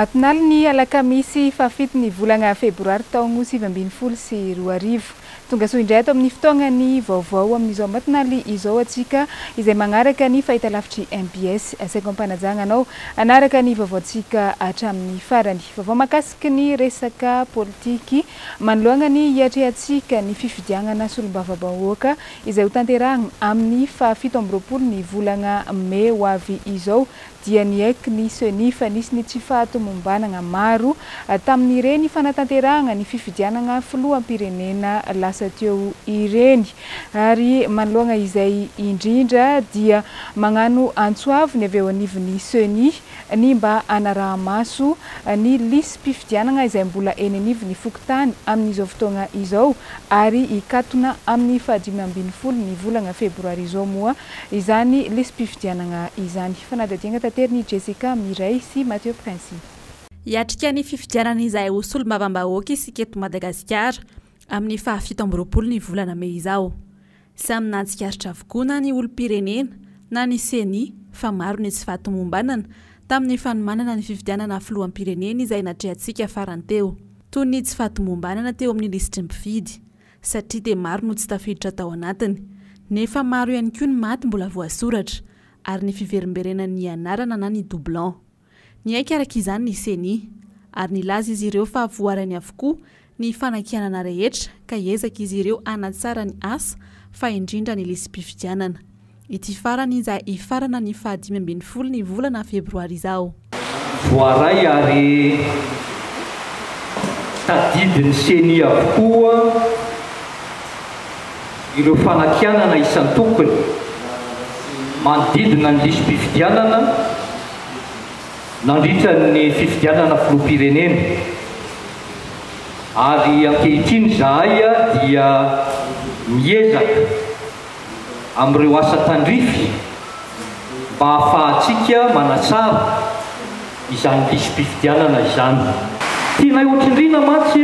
Matinalin'ny alakamisy fahafito ny volana febroary taogno 2019. Tongasoa indray ato amin'ny fotoagnany vaovao amin'izao matinaly izao antsika izay magnaraka ny fahitalavitry MBS. Asaiko ampanajagna anao hanaraka ny vaovaontsika hatramin'ny farany. Vaovao mahakasiky ny resaka politiky manoloagna ny hiatrehantsika ny fifidiagnana solombavambahoaka izay ho tanterahagna amin'ny faha-27 ny volagna mey ho avy izao dia niaiky ny Ceni fa nisy ny tsy fahatomombanana maro tamin'ireny fanatanterahana ny fifidianana filoham-pirenena lasa teo ireny. Ary manoloana izay indrindra dia magnano antso avo ny avy eo anivon'ny Ceni ny mba hanaraha-maso ny lisi-pifidianana izay mbola eny anivon'ny fokontany amin'izao fotoana izao ary hikatona amin'ny faha-15 ny volana febroary izao moa izany lisi-pifidianana izany. Fanadihadiana taterin'i Jessica Mireille sy Mathieu Princi. Hiatrika ny fifidianana izay ho solombavambahoaka isika eto Madagasikara amin'ny faha-27 ny volana mey izao. Samy nahatsikaritra avokoa na ny olom-pirenena na ny Ceni fa maro ny tsy fahatomombanana tamin'ny fanomanana ny fifidianana filoham-pirenena izay natrehantsika farany teo. Toy ny tsy fahatomombanana teo amin'ny lisitry ny mpifidy. satria dia maro no tsy tafiditra tao anatiny. Nefa maro ihany koa ny maty mbola voasoratra, ary ny fiverimberenan'ny anarana na ny doublon. Niaiky araka izany ny Ceni, ary nilaza izy ireo fa voarainy avokoa ny fanakianana rehetra ka hiezaka izy ireo hanatsara ny asa fa indrindra ny lisi-pifidianana. Ity farany izay hifarana ny faha-15 ny volana febroary izao. Voaray ary tadidin'ny Ceni avokoa ireo fanakianana isan-tokony manodidina ny lisi-pifidianana nandritra ny fifidianana filoham-pirenena ary ankehitriny izahay dia miezaka amin'ireo asa tandrify mba hahafahantsika manatsara izany lisi-pifidianana izany. Tianay hotsindriana mantsy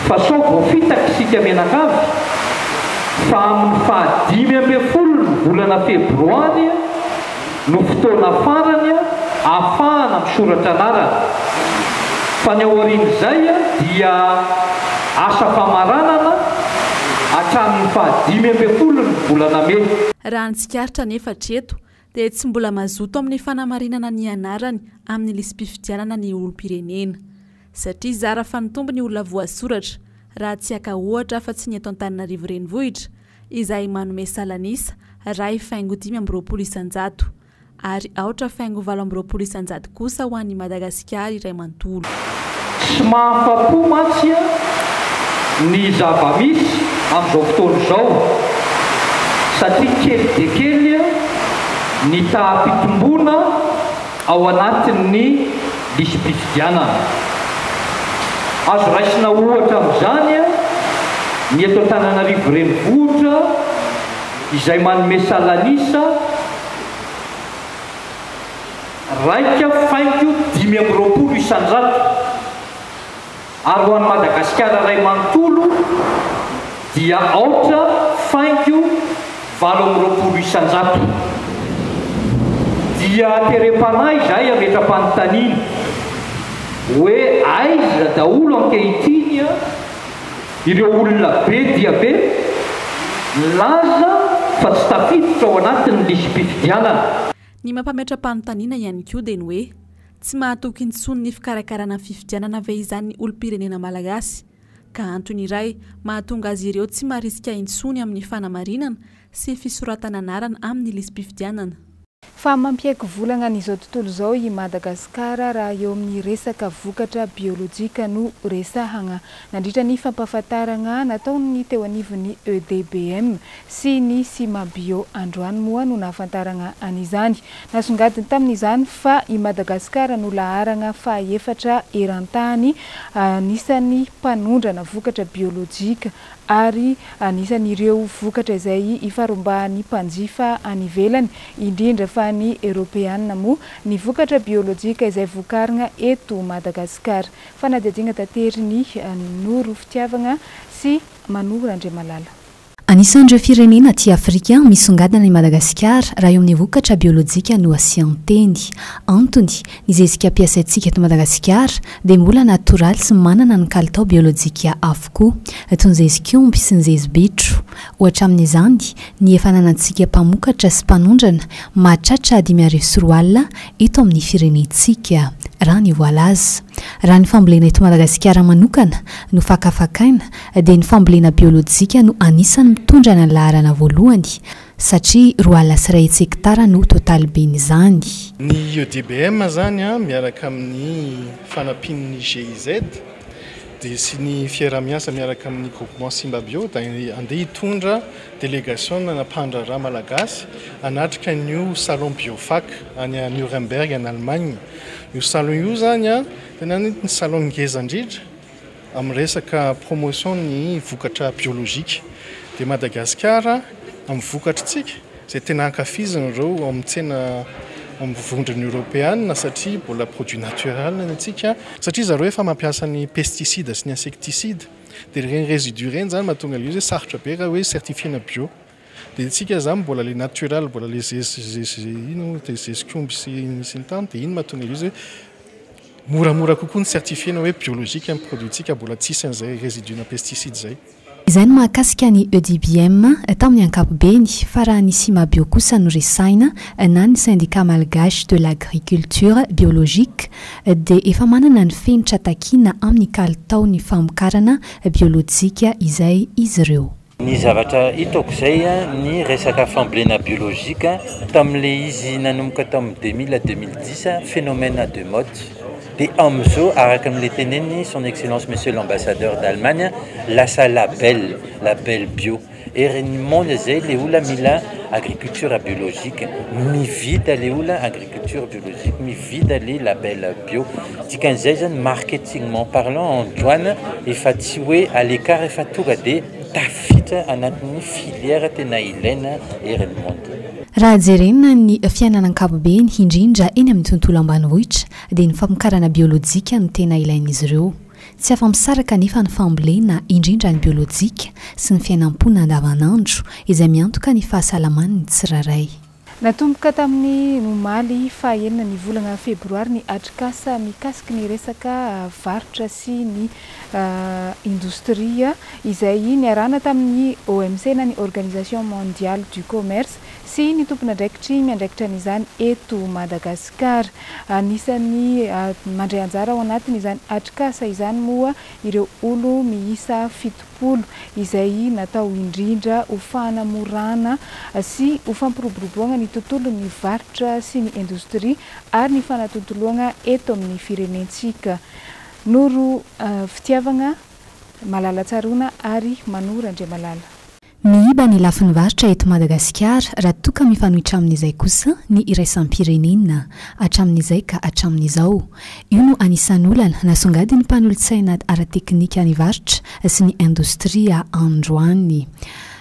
fa sao voafitaka isika mianakavy fa amin'ny faha-15 ny volana febroary no fotoana farany ahafahana misoratra anarana fa ny aorian'izay dia asa famaranana hatramin'ny faha-15 ny volana mey. Raha ny tsikaritra anefa hatreto dia tsy mbola mazoto amin'ny fanamarinana ny anarany amin'ny lisi-pifidianana ny olom-pirenena. Satria zara fa nitombo ny olona voasoratra raha tsy haka ohatra afa-tsy ny eto Antananarivo Renivohitra izay manome salan'isa 1,25% ary 8,28% kosa ho an'i Madagasikara iray manontolo. Tsy mahafa-po mantsy ny zava-misy amin'izao fotoana izao satria kely dia kely ny taham-pitomboana ao anatin'ny lisi-pifidianana. Azo raisina ohatra amin'izany ny eto Antananarivo Renivohitra izay manome salan'isa 1,25%. Ary ho an'i Madagasikara iray manontolo dia 8,28%. Dia terem-panahy izahay hametra-panontaniana hoe aiza daholo ankehitriny ireo olona be dia be nilaza fa tsy tafiditra ao anatin'ny lisi-pifidianana. Ny mampametra-panontaniana ihany koa dia ny hoe Tsy mahatoky intsony ny fikarakarana ny fifidianana ve izany ny olom-pirenena malagasy? Ka antony iray mahatonga azy ireo tsy marisika intsony amin'ny fanamarinana sy fisoratana anarana amin'ny lisi-pifidianana. Fa mampiaiky volagna an'izao tontolo izao i Madagasikara raha eo amin'ny resaka vokatra biolojika no resahagna. Nandritra ny fampahafantaragna nataon'ny teo anivon'ny EDBM sy ny Cimabio androany moa no nahafantaragna an'izany. Nasongadiny tamin'izany fa i Madagasikara no laharagna fahaefatra eran-tany anisan'ny mpanondrana vokatra biolojika ary anisan'ireo vokatra izay ifarombahan'ny mpanjifa any ivelany, indrindra fa ny Eoropeana moa, ny vokatra biolojika izay vokarigna eto Madagasikara. Fanadihadiana taterin'i Noro Fitiavagna sy Mano Randriamalala. Anisan'ireo firenena aty Afrika misongadina i Madagasikara raha eo amin'ny vokatra biolojika no asian-teny. Antony, ny zezika ampiasaintsika eto Madagasikara dia mbola natoraly sy manana ny kalitao biolojika avokoa, toy ny zezik'omby sy ny zezi-bitro. Ohatra amin'izany, ny efa ananantsika mpamokatra sy mpanondrana mahatratra 2005 eto amin'ny firenentsika, raha ny voalaza. Raha ny fambolena eto Madagasikara manokana no fakafakaina dia ny fambolena biolojika no anisan'ny mitondra ny laharana voalohany satria 120 hektara no totaliben'izany. Ny EDBM izany miaraka amin'ny fanampian'ny GIZ dia sy ny fiaraha-miasa miaraka amin'ny groupement Simba Bio dia andeha hitondra delegasiona mpandraharaha malagasy hanatrika an'io salon Biofac any Nuremberg any Allemagne. Io salon io izany tena ny salon ngeza indrindra amin'ny resaka promotion ny vokatra biolojika. Dia Madagasikara amin'ny vokatritsika izay tena ankafizin'ireo ao amin'ny tsena amin'ny vondron'ny Eoropeana satria mbola produit naturel ny antsika. Satria zareo efa mampiasa ny pesticide sy ny insecticide dia ireny résidu ireny izany mahatonga ilay izy hoe sarotra be raha hoe certifier-na bio. Dia antsika izany mbola ilay naturel, mbola ilay zezi ino moa dia zezik'omby sy ny tany dia iny mahatonga ilay izy hoe moramora kokoa ny certifier-na hoe biologique ny produit-ntsika mbola tsisy an'izay résidu-na pesticide izay. Izay ny mahakasika ny EDBM tamin'ny ankapobeny fa raha ny Simabio kosa no resahina na ny Syndicat Malgache de l'Agriculture Biologique dia efa manana ny fenitra takiana amin'ny kalitaon'ny famokarana biolojika izay izy ireo. Ny zavatra hitako izay ny resaka fambolena biolojika tamin'ilay izy nanomboka tamin'ny 2000 à 2010 phénomène de mode dia amin'izao araka an'ilay teneniny son excellence monsieur l'ambassadeur d'Allemagne lasa label, label bio. Eran'ny monde izay ilay olona mila agriculture biologique, mivita ilay olona agriculture biologique, mivita ilay label bio. Dikan'izay zany marketingment parlant androany efa tsy hoe à l'écart efa tonga dia tafiditra anatin'ny filière tena ilaina eran'ny monde. Raha jerena ny fiainana ankapobeny, indrindra eny amin'ny tontolo ambanivohitra, dia ny famokarana biolojika no tena ilain'izy ireo. Tsy afa-misaraka anefa ny fambolena, indrindra ny biolojika, sy ny fiainam-ponina andavanandro, izay miantoka ny fahasalaman'ny tsirairay. Natomboka tamin'ny omaly faha enina ny volana febroary ny atrikasa mikasiky ny resaka varotra sy ny indostria izay niarahana tamin'ny OMC na ny Organisation Mondiale du Commerce sy ny tompon'andraikitry miandraikitra an'izany eto Madagasikara. Anisan'ny mandray anjara ao anatin'izany atrikasa izany moa ireo olo miisa 70 izay natao indrindra ho fanamorana sy ho fampiroboroboana ny tontolon'ny varotra sy ny indostria ary ny fanatontoloana eto amin'ny firenentsika. Noro Fitiavagna, Malala Tsaroana ary Manoro Andriamalala. Miiba ny lafiny varotra eto Madagasikara raha toa ka mifanohitra amin'izay kosa ny iraisam-pirenena hatramin'izay ka hatramin'izao. Io no anisan'ny olana nasongadin'ny mpanolotsaina ara-teknika ny varotra sy ny indostria androany.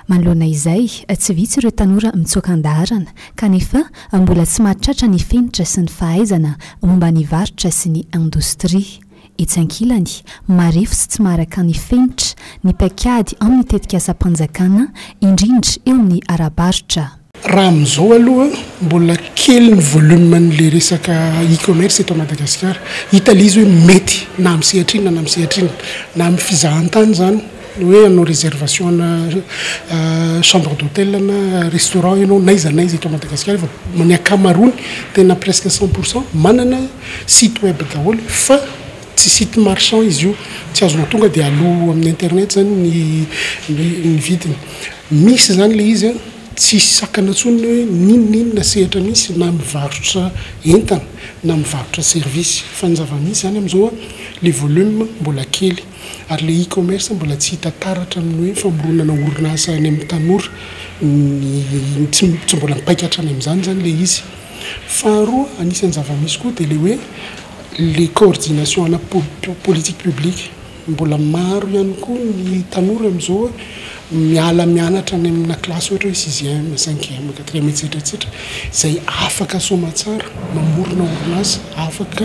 Manoloana izay, tsy vitsy ireo tanora mitsoaka an-daharana kanefa mbola tsy mahatratra ny fenitra sy ny fahaizana momba ny varotra sy ny indostria. Etsy ankilany, marefo sy tsy maharaka ny fenitra ny paikady amin'ny tetikasam-panjakana, indrindra eo amin'ny ara-barotra. Raha amin'izao aloha mbola kely ny volume an'ilay resaka e-commerce eto Madagasikara. Hita ilay izy hoe mety na amin'ny sehatra inona na amin'ny sehatra inona. Na amin'ny fizahantany izany, hoe hanao réservation ana chambre d'hôtel na restaurant ianao n'aiza n'aiza eto Madagasikara efa ny ankamaroany tena presque 100% manana site web daholo fa tsy site marchand izy io, tsy azonao tonga dia aloa amin'ny internet zany ny ny vidiny. Misy zany le izy an, tsisy sakana intsony ny hoe n'inon'inona sehatra misy na mivarotra entana na mivarotra service fa ny zava-misy zany amin'izao an, le volume mbola kely ary le e-commerce mbola tsy hita taratra amin'ny hoe famoronana orinasa any amin'ny tanora ny tsy tsy mbola mipaika hatrany amin'izany zany le izy. Faharoa, anisan'ny zava-misy koa dia ilay hoe le coordination ana politique publique. Mbola maro ihany koa ny tanora amin'izao miala mianatra any amina kilasy ohatra hoe sixième, cinquième, quatrième et cetera et cetera izay afaka soamatsara mamorona orinasa, afaka.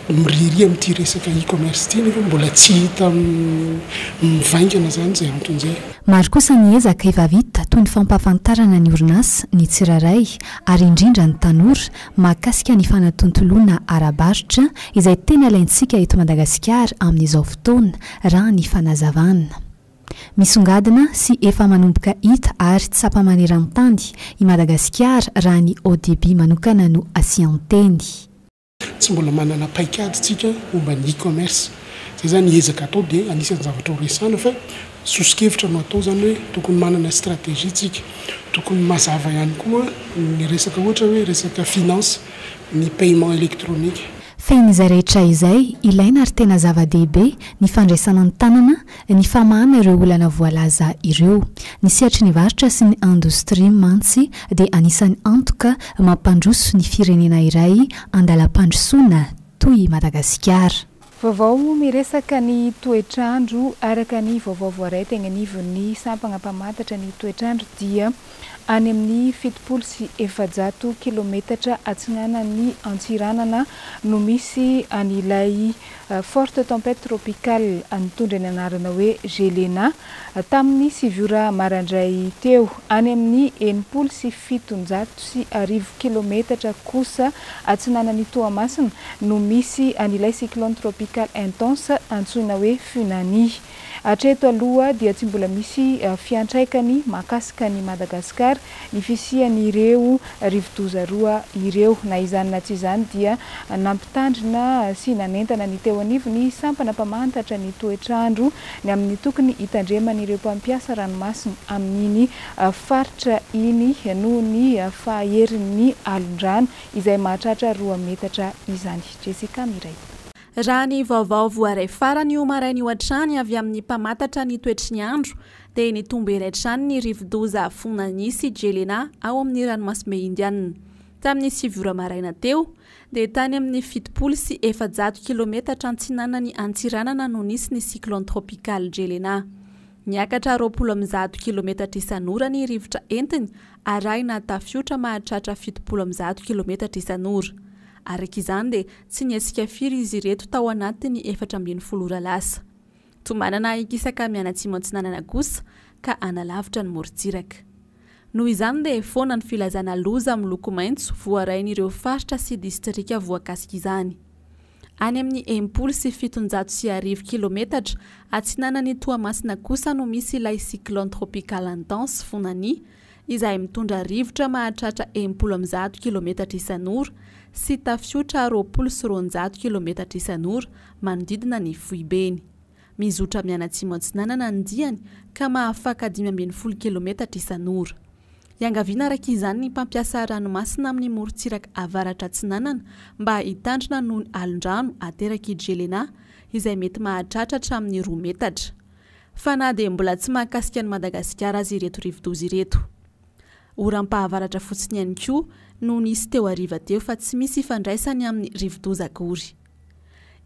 Miriaria amin'ity resaka e-commerce ity nefa mbola tsy hita mivaingana izany izay antony izay. Maro kosa ny ezaka efa vita toy ny fampahafantarana ny orinasa, ny tsirairay ary indrindra ny tanora mahakasika ny fanatontoloana ara-barotra izay tena ilaintsika eto Madagasikara amin'izao fotoana raha ny fanazavana. Misongadina sy efa manomboka hita ary tsapa maneran-tany i Madagasikara raha ny haut débit manokana no asian-teny. Tsy mbola manana paikady tsika momba ny e-commerce. Zay zany ezaka atao dia anisan'ny zavatra ho resahana fa soso-kevitra no atao zany hoe tokony manana stratégie tsika. Tokony mazava ihany koa ny resaka ohatra hoe resaka finance, ny paiement électronique. Fehin'izay rehetra izay, ilaina ary tena zava-dehibe ny fandraisana an-tanana ny famahana ireo olana voalaza ireo. Ny sehatry ny varotra sy ny indostria mantsy dia anisan'ny antoka mampandroso ny firenena iray andalam-pandrosoana toy i Madagasikara. Vaovao miresaka ny toetr'andro araka ny vaovao voaray teny anivon'ny sampana mpamantatra ny toetr'andro dia any amin'ny 470 kilometatra atsinanan'ny Antsiranana no misy an'ilay Forte tempête tropicale nitondra ny anarana hoe Gelena tamin'ny sivy ora maraindray teo. Any amin'ny 1760 kilometatra kosa atsinanan'i Toamasina no misy an'ilay cyclone tropical intense antsoina hoe Funani. Hatreto aloha dia tsy mbola misy fiantraikany mahakasika an'i Madagasikara ny fisian'ireo rivodoza roa ireo. Na izany na tsy izany dia nampitandrina sy nanentana ny teo anivon'ny sampana mpamantatra ny toetr'andro ny amin'ny tokony hitandreman'ireo mpampiasa ranomasina amin'iny faritra iny noho ny fahaherin'ny alon-drano izay mahatratra roa metatra izany. Jessica Miray. Raha ny vaovao voaray farany io maraina io hatrany avy amin'ny mpamantatra ny toetry ny andro dia nitombo iray hatrany ny rivodoza Funani sy Jelena ao amin'ny ranomasimbe Indianina. Tamin'ny sivy ora maraina teo dia tany amin'ny 470 kilometatra antsinanan'i Antsiranana no nisy ny cyclone tropical Jelena. Niakatra 120 kilometatra isan'ora ny rivotra entiny arahina tafiotra mahatratra 170 kilometatra isan'ora. Araka izany dia tsy nihetsika firy izy ireto tao anatin'ny 14 ora lasa. Tombanana hikisaka mianatsimo atsinanana kosa ka hanalavitra ny morontsiraka. Noho izany dia foana ny filazana loza miloko maitso voarain'ireo faritra sy distrika voakasik'izany. Any amin'ny 1760 kilometatra atsinanan'i Toamasina kosa no misy ilay cyclone tropical intense Funani izay mitondra rivotra mahatratra 160 kilometatra isan'ora sy tafiotra 220 kilometatra isan'ora manodidina ny foibeny. Mizotra mianatsimo atsinanana ny diany ka mahafaka 15 kilometatra isan'ora. Iangaviana araka izany ny mpampiasa ranomasina amin'ny morontsiraka avaratra atsinanana mba hitandrina noho ny alon-drano aterak'i Jelena izay mety mahatratra hatramin'ny roa metatra. Fa na dia mbola tsy mahakasika an'i Madagasikara aza ireto rivodoza ireto. Oram-pahavaratra fotsiny ihany koa no nisy teo hariva teo fa tsy misy ifandraisany amin'ny rivodoza akory.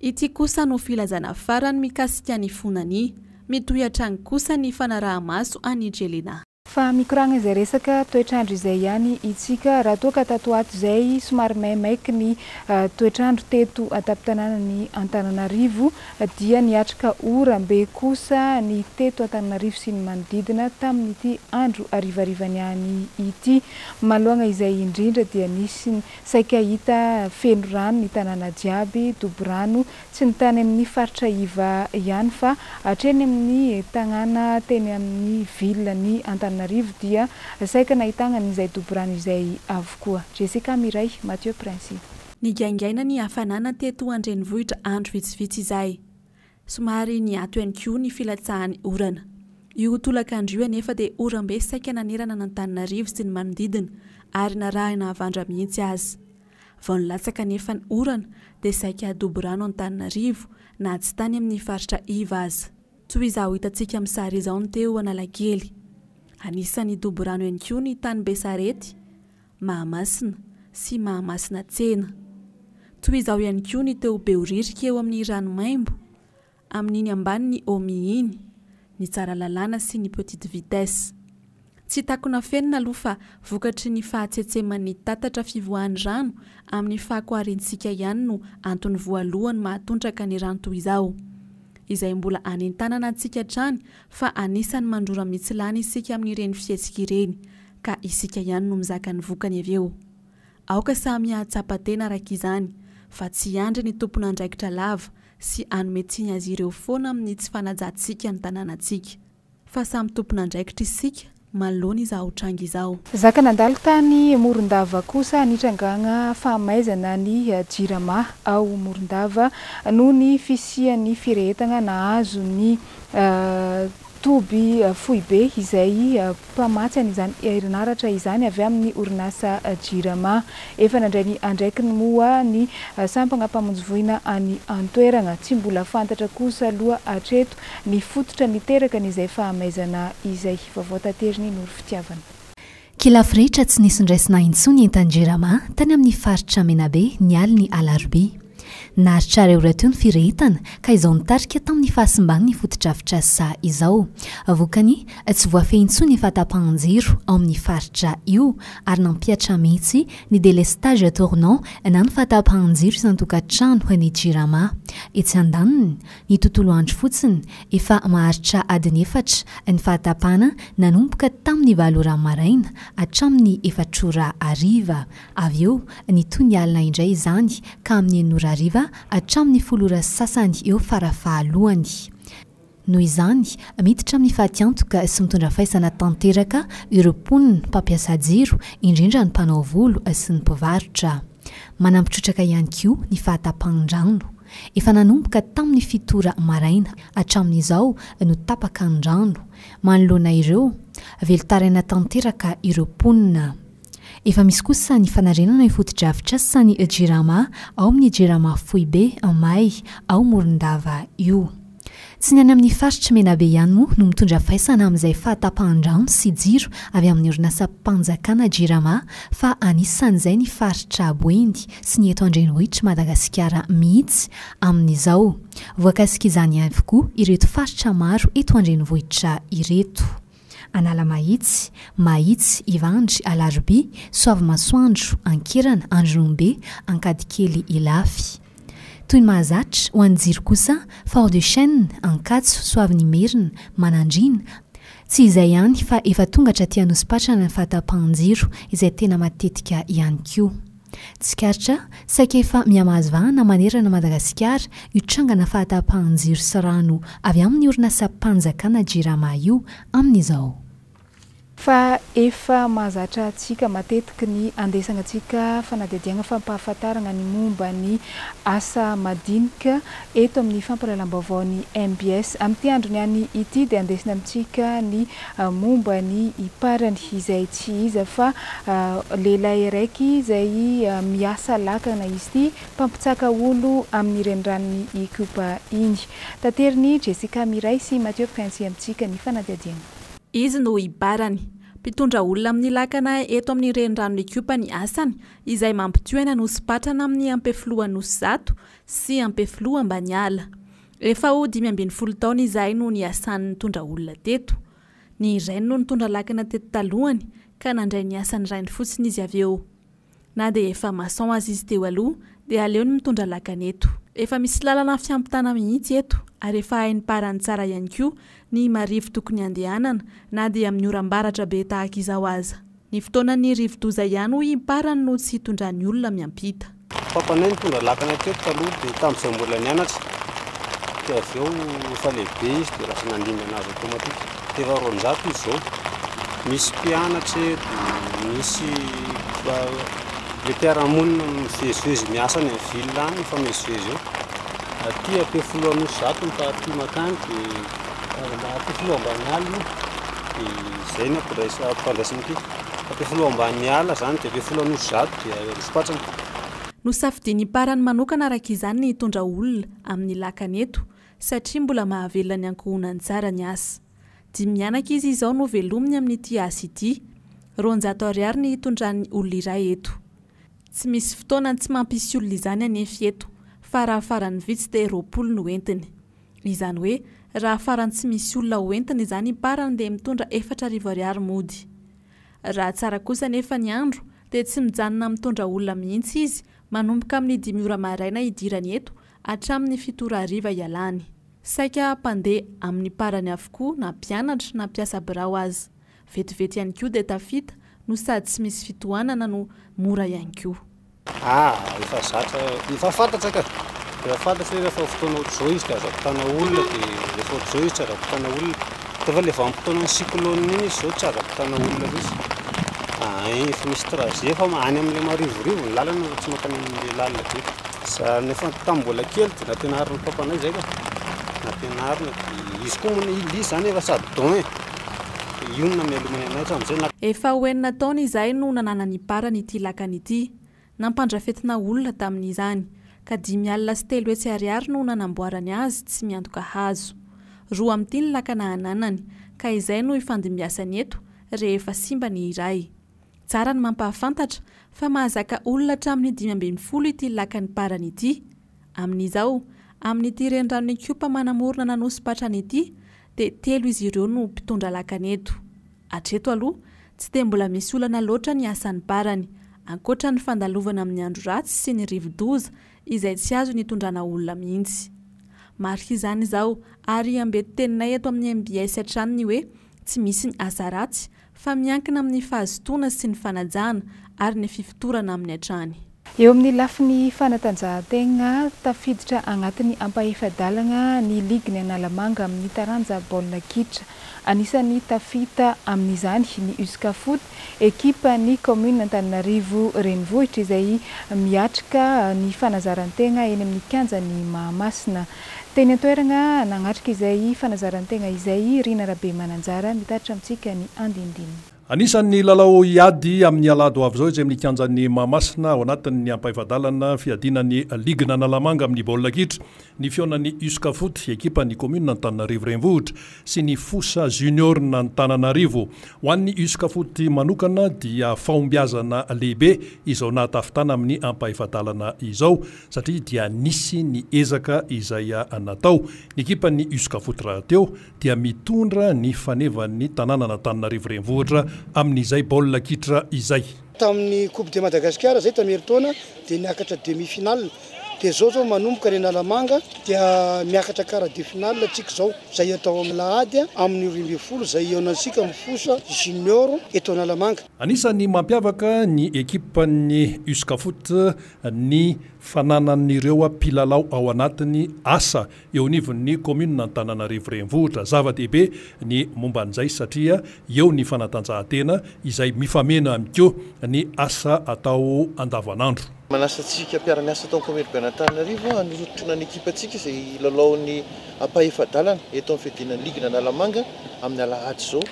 Ity kosa no filazana farany mikasika ny Funani. Mitohy hatrany kosa ny fanaraha-maso an'i Jelena. Fa mikoragna izay resaka toetr'andro izay ihany itsika, raha toa ka tato ato izay somary maimaiky ny toetr'andro teto an-tampon-tanànan'i Antananarivo dia niatrika oram-be kosa ny teto Antananarivo sy ny manodidina tamin'ity andro harivariva niany ity. Manoloana izay indrindra dia nisy saika hita feno rano ny tanàna jiaby, dobo rano, tsy ny tany amin'ny faritra iva ihany fa hatreny amin'ny tagnàna teny amin'ny ville ny Antananarivo dia saika nahitagna an'izay dobo rano izay avokoa. Jessica Miray, Mathieu Princi. Nigaingaina ny hafanana teto an-drenivohitra andro vitsivitsy izay. Somary niato ihany koa ny filatsahan'ny orana. Io tolakandro io anefa dia oram-be saika nanerana an'Antananarivo sy ny manodidina ary narahina havandra mihitsy aza. Vao nilatsaka anefa ny orana dia saika dobo rano Antananarivo na tsy tany amin'ny faritra iva aza. Toy izao hitantsika amin'ny sary izao ny teo Analakely. Anisan'ny dobo rano ihany koa ny tany Besarety, Mahamasina sy Mahamasina tsena. Toy izao ihany koa ny teo Behoririka eo amin'ny Ranomaimbo, amin'iny ambanin'ny Omi iny, ny Tsaralalàna sy ny Petite Vitesse. Tsy takona afenina aloha fa vokatry ny fahatsetseman'ny tatatra fivoahan'ny rano amin'ny fako arintsika ihany no antony voalohany mahatondraka ny rano toy izao. Izay mbola anentanana antsika hatrany fa anisan'ny mandrora mitsilany isika amin'ireny fihetsika ireny ka isika ihany no mizaka ny vokany avy eo. Aoka samy hahatsapa tena araka izany fa tsy hiandry ny tompon'andraikitra lava sy hanome tsiny azy ireo foana amin'ny tsy fanajantsika ny tanànantsika. Fa samy tompon'andraikitra isika manoloana izao tranga izao. Zaka nandalo tany Morondava kosa nitrangana fahamaizana ny Jirama ao Morondava noho ny fisian'ny firehetana nahazo ny toby foibe izay mpamatsy an'izany herinaratra izany avy amin'ny orinasa Jirama. Efa nandray ny andraikiny moa ny sampana mpamonjy voina any an-toerana. Tsy mbola fantatra kosa aloha hatreto ny fototra niteraka an'izay fahamaizana izay. Vaovao taterin'i Noro Fitiavana. Kila firehitra tsy nisy ndraisina intsony entan-Jirama tany amin'ny faritra Menabe ny alin'ny alarobia. Naharitra iray ora teo ny firehetana ka izao nitarika tamin'ny fahasimban'ny fotodrafitrasa izao. Vokany, tsy voafehy intsony ny fahatapahan-jiro ao amin'ny faritra io ary nampihatra mihitsy ny délestage tournant na ny fahatapahan-jiro isan-tokantrano ny Jirama. Etsy andaniny, ny tontolo andro fotsiny, efa maharitra adiny efatra ny fahatapahana nanomboka tamin'ny valo ora maraina hatramin'ny efatra ora hariva. Avy eo, nitohy ny alina indray izany ka amin'ny enina ora hariva hatramin'ny folo ora sy sasany eo farafahalohany. Noho izany, miditra amin'ny fatiantoka sy mitondra faisana tanteraka ireo mponina mpampiasa jiro, indrindra ny mpanao volo sy ny mpivarotra. Manampy trotraka ihany koa ny fahatapahan-drano. Efa nanomboka tamin'ny fito ora maraina hatramin'izao no tapaka ny rano. Manoloana ireo, velon-taraina tanteraka ireo mponina. Efa misy kosa ny fanarenana io fotodrafitrasan'ny Jirama ao amin'ny Jirama foibe may ao Morondava io. Tsy ny any amin'ny faritr'i Menabe ihany moa no mitondra faisana amin'izay fahatapahan-drano sy jiro avy amin'ny orinasam-panjakana Jirama fa anisan'izay ny faritra Boeny sy ny eto an-drenivohitr'i Madagasikara mihitsy amin'izao. Voakasik'izany avokoa ireto faritra maro eto an-drenivohitra ireto. Analamahitsy, Mahitsy, Ivandry, Alarobia, Soavimasoandro, Ankerana, Andrononobe, Ankadikely, Ilafy. Toy ny mahazatra, ho an'ny jiro kosa, Fort du Chêne, Ankatso, Soavinimerina, Manandriana, Tsy izay ihany fa efa tonga hatraty Anosipatrana ny fahatapahan-jiro izay tena matetika ihany koa. Tsikaritra, saika efa mihamahazo vahana manerana an'i Madagasikara io trangana fahatapahan-jiro sy rano avy amin'ny orinasam-panjakana Jirama io amin'izao. Fa efa mahazatra antsika matetiky ny andesagna antsika fanadihadiagna fampahafantaragna ny momba ny asa madinika eto amin'ny fampahalalam-baovaon'ny mbs. Amin'ity androny any ity dia andesina amintsika ny momba ny Iparany izay tsy iza fa lehilahy araiky izay miasa lakana izy ity, mpampitsaka olo amin'ny reniranon'i Ikopa iny. Taterin'i Jessica Miray sy Mathieu Princy amintsika ny fanadihadiana. Izy no Iparany. Mpitondra olona amin'ny lakana eto amin'ny reniranon'Ikopa ny asany, izay mampitohy an'Anosipatrana amin'ny Ampefiloha Anosizato sy Ampefiloha Ambaniala. Efa ho 15 taona izahay no niasany nitondra olona teto. Ny rainy no nitondra lakana teto talohany ka nandray ny asan'ny rainy fotsiny izy avy eo. Na dia efa maçon aza izy teo aloha dia aleony mitondra lakana eto. Efa misy lalana fiampitana mihitsy eto ary efa hain'ny parany tsara ihany koa ny marivo tokony handehanana na dia amin'ny oram-baratra be tahaka izao aza. Ny fotoanan'ny rivodoza ihany hoy Imparany no tsy hitondrany olona miampita. Papanay nitondra lakana teto taloha dia tamin'izay mbola nianatra dia avy eo efa lehibe izy dia lasa nandimby anazy automatique. Dia efa 200 izy izao. Misy mpianatra eto, misy le mpiara-monina mivezivezy miasa any amin'ny ville any mifamezivezy eo. Aty Ampefiloha Anosizato ny partie makany dia Ampefiloha Ambaniala io dia izay no ampifandraisana ity. Ampefiloha Ambaniala izany dia Ampefiloha Anosizato dia Anosipatrana. Nosafidian'i Parany manokana araka izany ny hitondra olona amin'ny lakana eto satria mbola mahavelona ny ankohonany tsara ny asa. Dimy mianaka izy izao no velominy amin'ity asa ity. 200 ariary ny hitondran'ny olona iray eto. Tsy misy fotoana tsy mampisy olona izany anefa eto fa raha farany vitsy dia 20 no entiny. Izany hoe raha farany tsy misy olona ho entina izany imparany dia mitondra 4000 ariary mody. Raha tsara kosa anefa ny andro dia tsy mijanona mitondra olona mihitsy izy manomboka amin'ny dimy ora maraina hidirany eto hatramin'ny fito ora hariva hialany. Saika mpandeha amin'ny parany avokoa na mpianatra na mpiasa birao aza. Vetivety ihany koa dia tafita no sady tsy misy fitohanana no mora ihany koa. Ah, efa zatra, efa fantatra ka! Efa fantatra hoe rehefa fotoana ohatr'izao izy dia azo ampitana olona dia rehefa ohatr'izao izy tsy azo ampitana olona. Fa ilay vanim-potoanan'ny cyclone iny izy izao tsy azo ampitana olona mihitsy. Ah, efa misy trajet fa any amin'ilay marivorivo ny lalana fa tsy mankany amin'ilay lalina be. Za nefa tamin'ny mbola kely dia nampianarin'ny papanay izay ka. Nampianarina dia izy koa moa ilay izy izany efa sady don e. Io no namelomany anay hatramin'izay na. Efa ho enina taona izay no nananan'i Parany ity lakana ity. Nampandrafetina olona tamin'izany, ka 305 ariary no nanamboarany azy tsy miantoka hazo. Roa amin'ity ny lakana ananany, ka izay no ifandimbiasany eto rehefa simba ny iray. Tsara ny mampahafantatra fa mahazaka olona hatramin'ny 15 ity lakan'i Parany ity. Amin'izao, amin'ity reniranon'Ikopa manamorona an'Anosipatrana ity, dia telo izy ireo no mpitondra lakana eto. Hatreto aloha, tsy dia mbola misy olana loatra ny asan'ny parany, ankoatra ny fandalovana amin'ny andro ratsy sy ny rivo-doza izay tsy azo nitondrana olona mihitsy. Marika izany izao ary ambetin-teninay eto amin'ny mbs hatrany ny hoe tsy misy ny asa ratsy fa miankina amin'ny fahazotoana sy ny fanajana ary ny fifotorana aminy hatrany. Eo amin'ny lafiny fanatanjahantegna, tafiditra agnatin'ny ampahefa-dalagna ny ligin'i Analamanga amin'ny taranja baolina kitra. Anisan'ny tafita amin'izany ny Uscafoot, ekipan'ny kaominina Antananarivo Renivohitra izay miatrika ny fanazaran-tegna eny amin'ny kianjan'i Mahamasina. Teny an-toeragna nagnatrika izay fanazaran-tegna izay Rina Rabemananjara mitatitra amintsika ny andinindininy. Anisan'ny lalao hiady amin'ny alahady ho avy izao izay amin'ny kianjan'i Mahamasina ao anatin'ny ampahefa-dalana fiadiana ny ligin'Analamanga amin'ny baolina kitra ny fihaonan'ny Uscafoot, ekipan'ny kaominina Antananarivo Renivohitra, sy ny Fosa Junior n'Antananarivo. Ho an'ny Uscafoot manokana dia fahombiazana lehibe izao nahatafitana amin'ny ampahefa-dalana izao satria dia nisy ny ezaka izay natao. Ny ekipan'ny Uscafoot rahateo dia mitondra ny fanevan'ny tanànan'Antananarivo Renivohitra amin'izay baolina kitra izay. Tamin'ny Coupe de Madagascar izay tamin'ny herintaona dia niakatra demi finale dia izao izao manomboka ny Analamanga dia miakatra quart de finale tsika izao izay atao amin'ny alahady amin'ny 12 izay hihaonantsika amin'ny Fosa Junior eto Analamanga. Anisan'ny mampiavaka ny ekipan'ny Uscafoot ny fananan'ireo mpilalao ao anatiny asa eo anivon'ny kaominina Antananarivo Renivohitra. Zava-dehibe ny momba an'izay satria eo ny fanatanjahantena izay mifameno ihany koa ny asa atao andavanandro. Manasa antsika mpiara-miasa ato amin'ny kaominina Antananarivo hanorototrona ny ekipantsika izay hilalao ny ampahefa-dalana eto amin'ny fiadiana ny ligin'Analamanga amin'ny alahady izao.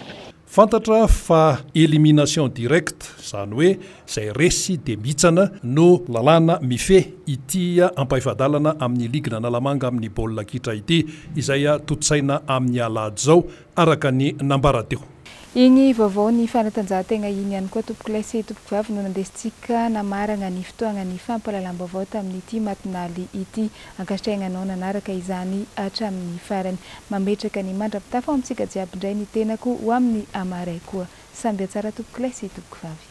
Fantatra fa élimination directe, izany hoe izay resy dia mihitsana, no lalàna mifehy ity ampahefa-dalana amin'ny ligin'Analamanga amin'ny baolina kitra ity, izay tontosaina amin'ny alahady izao, araka ny nambara teo. Iny vaovao ny fanatanjahantegna iny ihany koa tompokolahy sy tompokovavy no nandesintsika namaragna ny fotoagnan'ny fampahalalam-baovao tamin'ity matinaly ity. Ankasitrahigna anao nanaraka izany hatramin'ny farany. Mametraka ny mandra-pitafa ao amintsika jiaby indray ny tenako ho amin'ny hamaray koa. Samby hatsara tompokolahy sy tompokovavy.